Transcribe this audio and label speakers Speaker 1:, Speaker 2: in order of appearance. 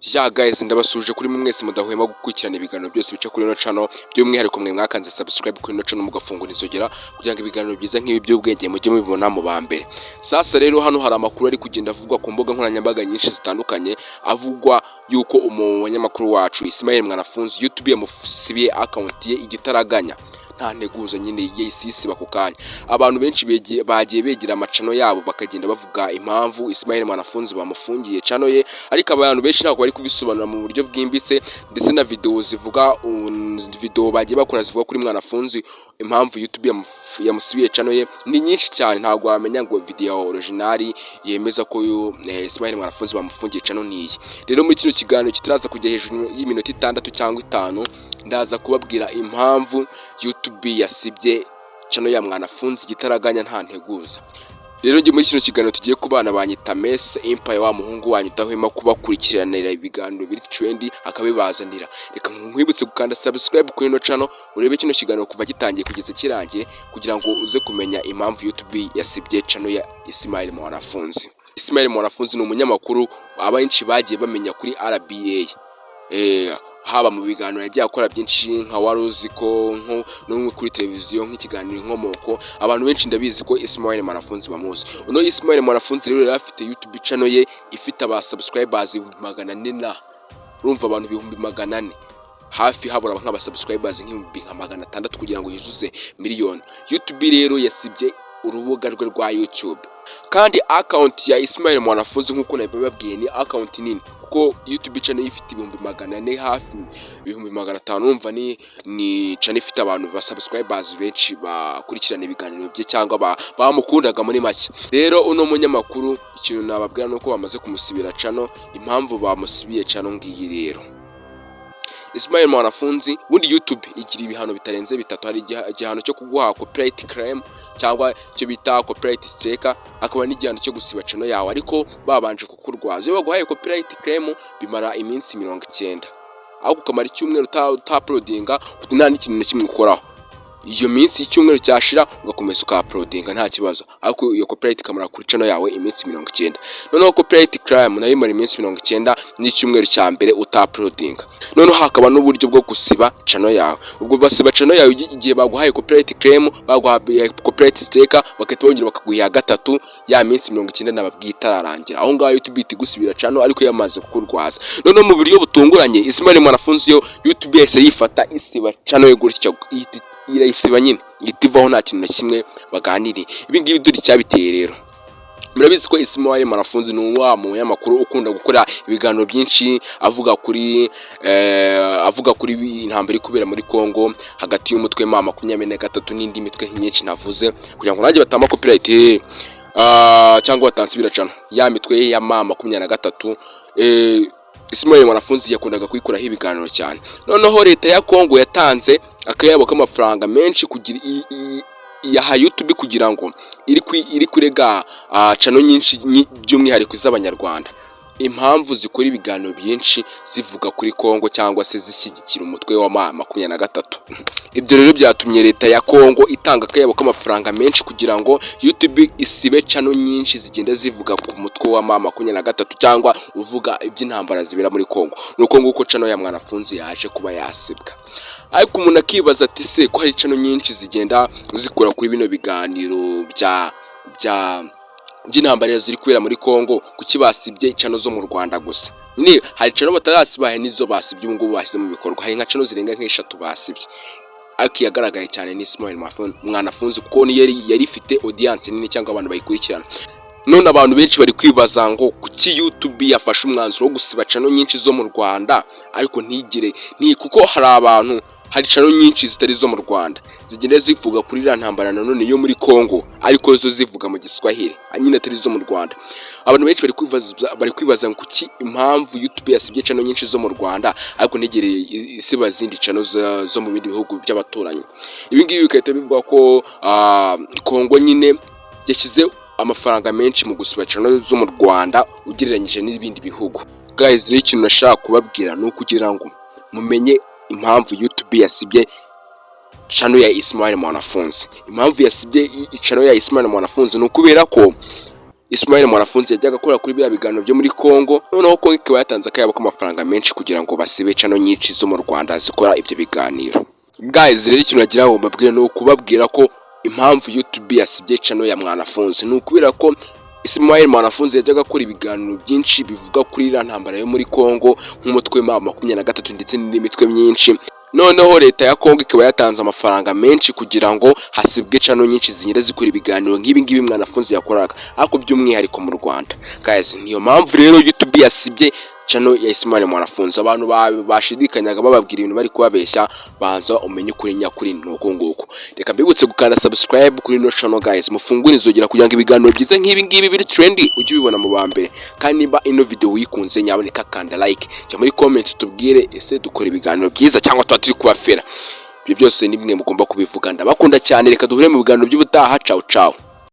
Speaker 1: Ya guys, ndabasuje kuri mwese mudahwema gukurikirana ibiganiro byose bica kuri ino channel, by'umwihariko mwe mwakanze subscribe kuri ino channel, mugafungura inzogera kugira ngo ibiganiro byiza nk'ibi by'ubwenge mujye mubibona mu ba mbere. Sasa rero, hano hari amakuru ari kugenda avugwa ku mbuga nkoranyambaga nyinshi zitandukanye, avugwa yuko umunyamakuru wacu Ismail Mwanafunzi YouTube yamusibiye account ye igitaraganya, nta nteguza nyine, yahise isiba ako kanya. Abantu benshi bagiye begera ama channel yabo, bakagenda bavuga impamvu Ismail Mwanafunzi bamufungiye channel ye, ariko abantu benshi ntabwo bari kubisobanura mu buryo bwimbitse. Ndetse na video zivuga, video bagiye bakora zivuga kuri Mwanafunzi, impamvu YouTube yamusibiye channel ye, ni nyinshi cyane. Ntabwo wamenya ngo video original yemeza ko Ismail Mwanafunzi bamufungiye channel niyi. Rero muri kino kiganiro kitaraza kujya hejuru y'iminota 6 cyangwa 5, ndaza kubabwira impamvu YouTube yasibye channel ya Mwanafunzi igitaraganya, nta nteguza. Rero njye muri kino kiganiro tugiye kubana banyita Mese Empire, wa muhungu wanyu udahwema kubakurikiranira ibiganiro biri trend akabibazanira. Reka nkwibutse gukanda subscribe kuri ino channel, urebe kino kiganiro kuva gitangiye kugeza kirangiye, kugira ngo uze kumenya impamvu YouTube yasibye channel ya Ismail Mwanafunzi. Ismail Mwanafunzi ni umunyamakuru abenshi bagiye bamenya kuri RBA, haba mu biganiro yagiye akora byinshi nka "Wari uzi ko", nko no kuri televiziyo nk'ikiganiro "Inkomoko". Abantu benshi ndabizi ko Ismail Mwanafunzi bamuzi. Uno Ismail Mwanafunzi rero yari afite YouTube channel ye ifite aba subscribers 400 na, urumva, abantu 400,000 hafi, habura nk'aba subscribers nk'ibihumbi nka 600 kugira ngo yuzuze miliyoni. YouTube rero yasibye urubuga rwe rwa YouTube, kandi account ya Ismail Mwanafunzi, nk'uko nabibabwiye, ni account nini, kuko YouTube channel ifite 400,000, hafi 500,000. Urumva ni channel ifite abantu ba subscribers benshi bakurikirana ibiganiro bye cyangwa bamukundaga muri make. Rero uno munyamakuru, ikintu nababwira nuko bamaze kumusibira channel. Impamvu bamusibiye channel ngiyi rero. Ismail Mwanafunzi, ubundi YouTube igira ibihano bitarenze bitatu. Hari igihano cyo kuguha copyright claim cyangwa icyo bita copyright strike, hakaba n'igihano cyo gusiba channel yawe ariko babanje kukurwaza. Iyo baguhaye copyright claim bimara iminsi 90, aho ukamara icyumweru utauploadinga, nta n'ikintu na kimwe ukoraho. Iyo minsi icyumweru cyashira, ugakomeza ukauploadinga nta kibazo, ariko iyo copyright ikamara kuri channel yawe iminsi 90. Noneho copyright claim nayo imara iminsi 90 n'icyumweru cya mbere utauploadinga. Noneho hakaba n'uburyo bwo gusiba channel yawe. Ubwo basiba channel yawe igihe baguhaye copyright claim, baguhaye copyright strike, bagahita bongera bakaguha iya gatatu, ya minsi 90 nababwiye itararangira. Aho ngaho YouTube ihita igusibira channel ariko yamaze kukurwaza. Noneho mu buryo butunguranye, Ismail Mwanafunzi yo YouTube yahise yifata isiba channel ye gutya, ihita irayisiba nyine, ihita ivaho nta kintu na kimwe baganiriye. Ibi ngibi dore icyabiteye. Rero murabizi ko Ismail Mwanafunzi ni wa munyamakuru ukunda gukora ibiganiro byinshi avuga kuri intambara iri kubera muri Congo hagati y'umutwe M23 n'indi mitwe myinshi navuze, kugira ngo nanjye batama copyright cyangwa batansibira channel ya mitwe ya M23. Ismail Mwanafunzi yakundaga kuyikoraho ibiganiro cyane. Noneho leta ya Congo yatanze akayabo k'amafaranga menshi kugira yaha YouTube kugira ngo iri kurega channel nyinshi, by'umwihariko iz'Abanyarwanda, impamvu zikora ibiganiro byinshi zivuga kuri Congo cyangwa se zishyigikira umutwe wa M23. Ibyo rero byatumye leta ya Congo itanga akayabo k'amafaranga menshi kugira ngo YouTube isibe channel nyinshi zigenda zivuga ku mutwe wa M23 cyangwa uvuga iby'intambara zibera muri Congo. Nuko nguko channel ya Mwanafunzi yaje kuba yasibwa. Ariko umuntu akibaza ati: "Se ko hari channel nyinshi zigenda zikora kuri bino biganiro bya by'intambara ziri kubera muri Congo, kuki basibye channel zo mu Rwanda gusa?" Nyine hari channel batarasiba, hari n'izo basibye ubu ngubu bashyize mu bikorwa. Hari nka channel zirenga nk'eshatu basibye, ariko iyagaragaye cyane ni Ismail Mwanafunzi, kuko niyo yari ifite audience nini cyangwa abantu bayikurikirana. None abantu benshi bari kwibaza ngo kuki YouTube yafashe umwanzuro wo gusiba channel nyinshi zo mu Rwanda, ariko ntigire ni kuko hari abantu, hari channel nyinshi zitari zo mu Rwanda zigenda zivuga kuri iriya ntambara nanone yo muri Congo, ariko zo zivuga mu Giswahili nyine, atari zo mu Rwanda. Abantu benshi bari kwibaza ngo kuki, impamvu YouTube yasibye channel nyinshi zo mu Rwanda ariko ntigere isiba izindi channel zo mu bindi bihugu by'abaturanyi. Ibi ngibi bigahita bivuga ko Congo nyine yashyize amafaranga menshi mu gusiba channel zo mu Rwanda ugereranyije n'ibindi bihugu. Guys, rero ikintu nashaka kubabwira ni ukugira ngo mumenye impamvu YouTube yasibye channel ya Ismail Mwanafunzi. Impamvu yasibye channel ya Ismail Mwanafunzi ni ukubera ko Ismail Mwanafunzi yajyaga akora kuri biriya biganiro byo muri Congo. Noneho Congo ikaba yatanze akayabo k'amafaranga menshi kugira ngo basibe channel nyinshi zo mu Rwanda zikora ibyo biganiro. Guys, rero ikintu nagira ngo mbabwire ni ukubabwira ko impamvu YouTube yasibye channel ya Mwanafunzi ni ukubera ko Ismail Mwanafunzi yajyaga akora ibiganiro byinshi bivuga kuri iriya ntambara yo muri Congo, nk'umutwe wa M23 ndetse n'indi mitwe myinshi. Noneho leta ya Congo ikaba yatanze amafaranga menshi kugira ngo hasibwe channel nyinshi zigenda zikora ibiganiro nk'ibi ngibi Mwanafunzi yakoraga, ariko by'umwihariko mu Rwanda. Guys, niyo mpamvu rero YouTube yasibye channel ya Ismail Mwanafunzi. Abantu bashidikanyaga bababwira ibintu bari kubabeshya, banza umenye ukuri nyakuri ni uku nguku. Reka mbibutse gukanda subscribe kuri ino channel, guys, mufungure inzogera kugira ngo ibiganiro byiza nk'ibi ngibi biri trendy ujye ubibona mu ba mbere. Kandi niba ino video uyikunze, nyaboneka kanda like, jya muri comment tubwire: ese dukora ibiganiro byiza cyangwa tuba turi kubafera? Ibyo byose ni bimwe mugomba kubivuga. Ndabakunda cyane, reka duhure mu biganiro by'ubutaha. Ciao ciao.